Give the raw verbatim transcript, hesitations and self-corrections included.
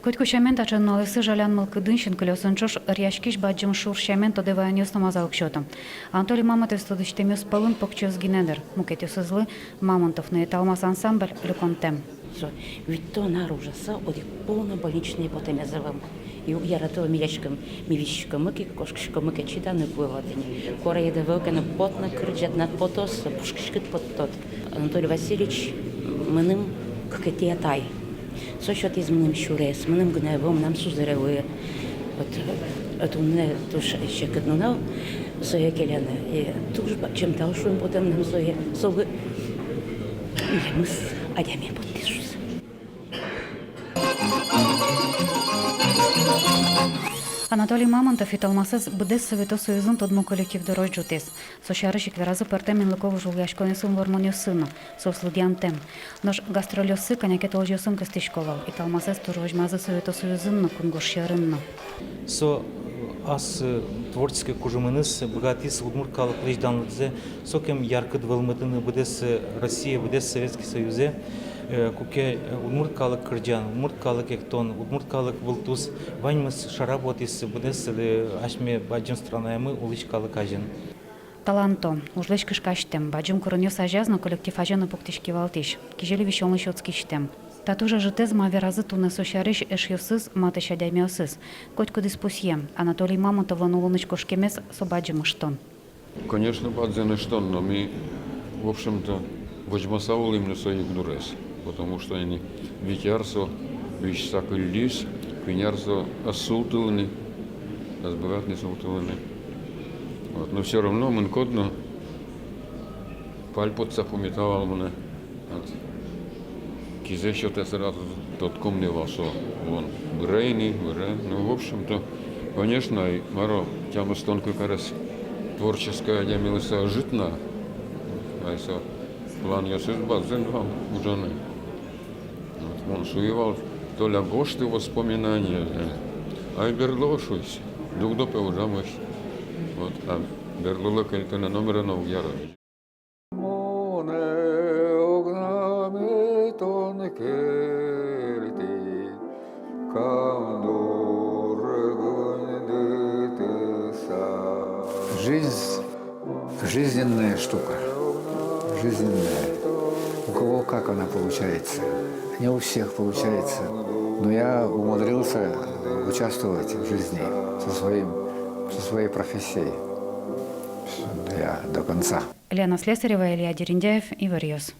Котьку сямен, таӵе нуналъёсы жалян мылкыдын, синкылиосын ӵош ыръяськись бадӟым шур сямен тодэ ваёнъёс но мазалык сёто. Анатолий Мамонтовез тодӥсьтэмъёс пӧлын покчиос гинэ, дыр. Мукетъёсызлы Мамонтов но «Италмас» ансамбль люконтэм. Со витьтон ар ужаса, одӥг полнобольничный потэмез ӧвӧл. И уг ярато милесьтым, ми висиськомы ке, кошкиськомы ке, чиданы кулэ вал тӥни. Куараед ӧвӧл ке но, потыны кырӟад, тынад потоз, пушкыськыд поттод. Анатолий Васильевич мыным кыкетӥ атай. Со сётӥз мыным сюрес, мыным гинэ ӧвӧл, мынам сузэрелы. Вот, э, туннэ туж секыт нунал сое келяны. И туж бадӟым тау шуэм потэ мынам сое, солы милемыз адями поттӥз шуса. Анатолий Мамонтов «Италмасэз» быдэс Совето Союзын тодмо коллектив дорозь ӝутӥз. Со сярысь ик веразы пӧртэм инлыко вожвылъяськонъёсын, вормонъёсын но. Соос лыдъянтэм. Нош гастрольёссы кӧня ке толэзьёсын кыстӥсько вал. «Италмасэз» туж возьмазы Совето Союзын но, кунгож сьӧрын но. Со, э, ас, э, творческой кужымыныз быгатӥз удмурт калыклэсь данлыксэ сокем яркыт вӧлмытыны быдэс, э, Россие, быдэс Советский Союзэ, э, куке, э, удмурт калык кырӟан, удмурт калык эктон, удмурт калык вылтус, ваньмыз шара потӥз быдэс, э, асьме бадӟым странаямы улӥсь калык азьын. Таланто, ужлэсь кышкасьтэм, бадӟым куронъёс азяз но, коллектив азе но пуктӥсь кивалтӥсь, кизили висёнлы сётскисьтэм. Та туж ӧжытэз, ма веразы туннэ со сярысь эшъёсыз, матысь адямиосыз. Котькудӥз пусъе: Анатолий Мамонтовлэн улонысь кошкемез — со бадӟым ыштон. Конечно, бадӟым ыштон, но ми, в общем-то, возьмаса улӥм ни со югдурез, потому что ини вить ар со висьыса кыллиз, куинь ар со ӧз султылы ни, ӧз быгаты ни султылыны. Вот, но всё равно мынкод но пальпотыса пумита вал монэ. Вот. Кизэ сётэ, сразу тодӥськом ни вал со. Вон быре ини, быре. Ну, в общем-то, конечно, и мар-о, тямыстон кык арес творческой адями луыса ӧжыт на. Ай со планъёсыз бадӟым вал ужаны. Вот, мон шуи вал: «Толя, гожты воспоминания». Ай, берло, шуиз. Дугдо, пе, ужамысь. Вот, а берлолы кельтыны номыре но уг яра. Монэ огнаме тон кельтӥд кандор гуньдытыса. Жизнь — жизненная штука. Жизненная. У кого как она получается. Не у всех получается. Но я умудрился участвовать в жизни со своим, со своей профессией. Я до конца. Лена Слесарева, Илья Дерендяев, «Иворъёс».